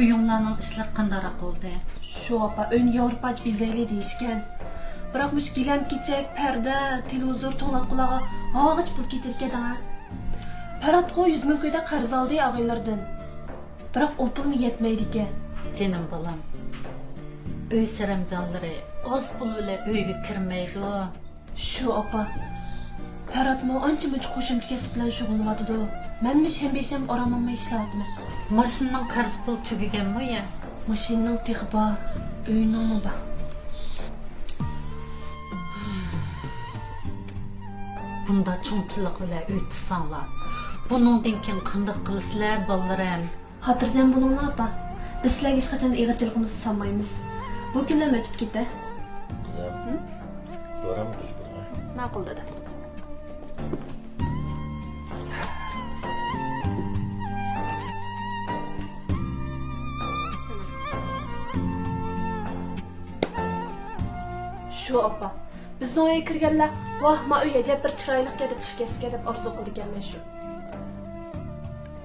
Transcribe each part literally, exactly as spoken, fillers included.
ئۆيۈڭلارنىڭ ئىشلىرى قانداقراق بولدى؟ شۇ ئاپا، ئۆينى ياۋروپاچە بېزەيلى دېيىشكەن. بىراق مۇشۇ گىلەم كېچەك، پەردە، تېلېۋىزور، توڭلاتقۇلارغا ھاۋاغىچە پۇل كېتىرىكەن ھە. پەرھاتقۇ يۈز مىڭ كويدەك قەرز ئالدى ئاغىنىلىرىدىن. بىراق ئۇ پۇلمۇ يەتمەيدىكەن. جېنىم بالام، ئۆي سەرەمجانلىرى ئاز پۇل بىلەن ئۆيگە كىرمەيدۇ. شۇ ئاپا، پەرھاتمۇ ئانچە-مۇنچە قوشۇمچە كەسىپ بىلەن شۇغۇللىنىۋاتىدۇ. مەنمۇ شەنبە-يەكشەنبە ئارام ئالماي ئىشلەۋاتىمەن. ماشىنىنىڭ قەرز پۇلى تۈگىگەنمۇ يا؟ ماشىنىنىڭ تېخى بار، ئۆينىڭمۇ بار. بۇنداق چوڭچىلىق بىلەن ئۆي تۇتساڭلار، بۇنىڭدىن كېيىن قانداق قىلىسىلەر، بالىلىرىم؟ خاتىرجەم بولۇڭلار، ئاپا. بىز سىلەرگە ھېچقاچان ئېغىرچىلىقىمىزنى سالمايمىز. بۇ كۈنلەرمۇ ئۆتۈپ كېتە. قىزىم، ھە؟ دورام بۇزۇلدى. ماقۇل، دادا. شۇ، ئاپا. بىزنىڭ ئۆيگە كىرگەنلەر، ۋاھ، ما ئۆي ئەجەب بىر چىرايلىقكەن دەپ چىقىپ كەتسىكەن دەپ ئارزۇ قىلىدىكەنمەن شۇ.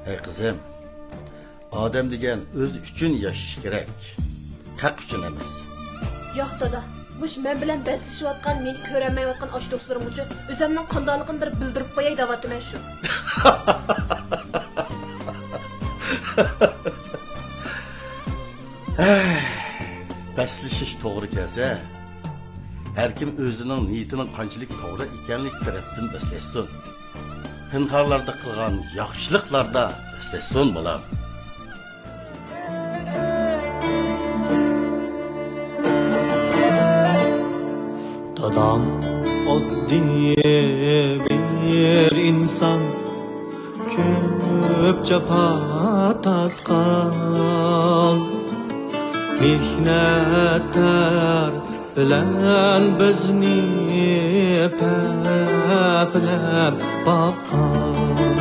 ھەي، قىزىم. ئادەم دېگەن ئۆزى ئۈچۈن ياشىشى كېرەك، ھەق ئۈچۈن ئەمەس. ياق، دادا، مۇشۇ مەن بىلەن بەسلىشىۋاتقان، مېنى كۆرەلمەيۋاتقان ئاشۇ دوستلىرىمغىچۇ ئۆزۈمنىڭ قانداقلىقىنى بىر بىلدۈرۈپ قوياي دەۋاتىمەن شۇ. ھەي، بەسلىشىش توغرا كەلسە، ھەركىم ئۆزىنىڭ نىيىتىنىڭ قانچىلىك توغرا ئىكەنلىكى تەرەپتىن بەسلەشسۇن. پىنھانلاردا قىلغان ياخشىلىقلاردا ئىشلەشسۇن، بالام. دادام ئاددىي بىر ئىنسان، كۆپ جاپا تارتقان، مېھنەت تەر بىلەن بىزنى پەپلەپ باققان.